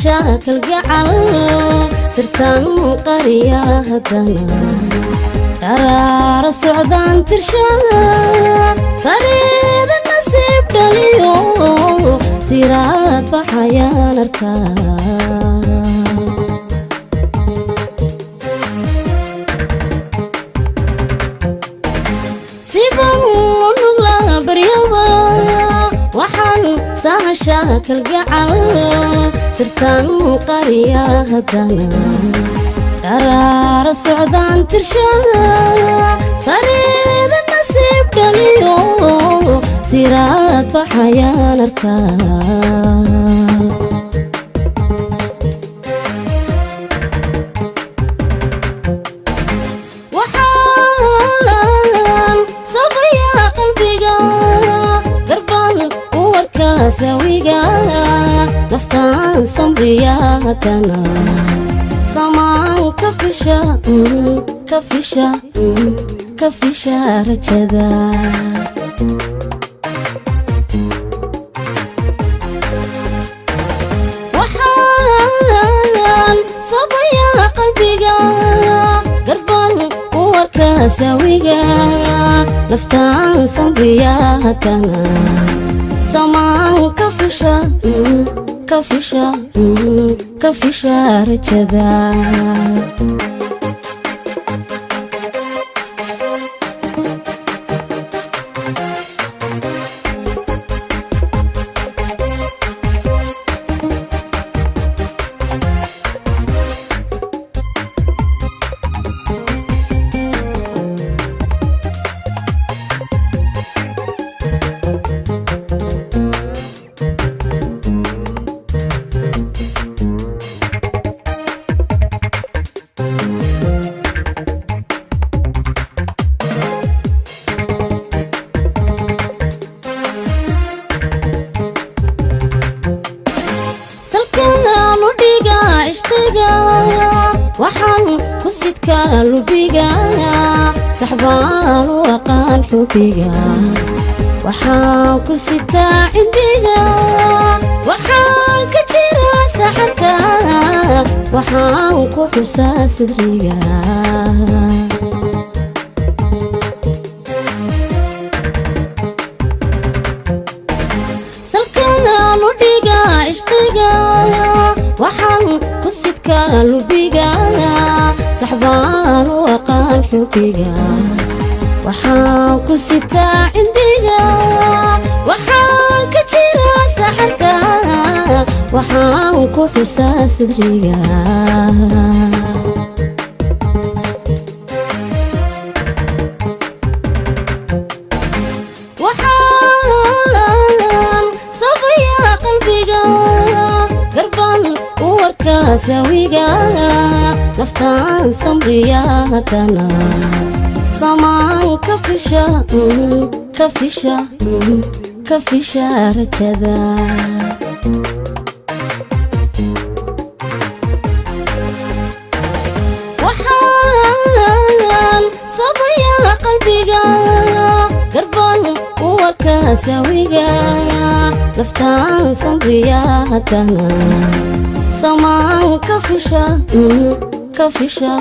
Sahasha kalgacal sirtaan qariya hadana qaraara socdaan tirsha sareeda nasiib dhaliyo siraad baxayaan arkaa. Sahasha kalgacal sirtaan qariya hadana qaraara socdaan tirsha sareeda nasiib dhaliyo siraad baxayaan arkaa. Waxaan sabayaa qalbiga garbaan sawiga naftaan samriya hadana samaan ka fisha ka fisha ka fisha rajada. Waxaan sabayaa qalbiga garbaan u arkaa sawiga naftaan samriya hadana samaan ka fisha ka fisha ka fisha rajada. Waxaan ku sidkaa lubiga saxbaan u aqaan xubiga waxaan ku sitaa cindiga waxaan ka jira saxarka waxaan ku xusaa sidriga. Salkaan u dhiga ishqiga waxaan ku sidkaa lubiga saxbaan u aqaan xubiga waxaan ku sitaa cindiga waxaan ka jira saxarka waxaan ku xusaa sidriga. Waxaan sabayaa qalbiga garbaan u arkaa sawiga naftaan samriya hadana samaan ka fisha ka fisha ka fisha rajada. Waxaan sabayaa qalbiga garbaan u arkaa sawiga naftaan samriya hadana samaan ka fisha ka fisha.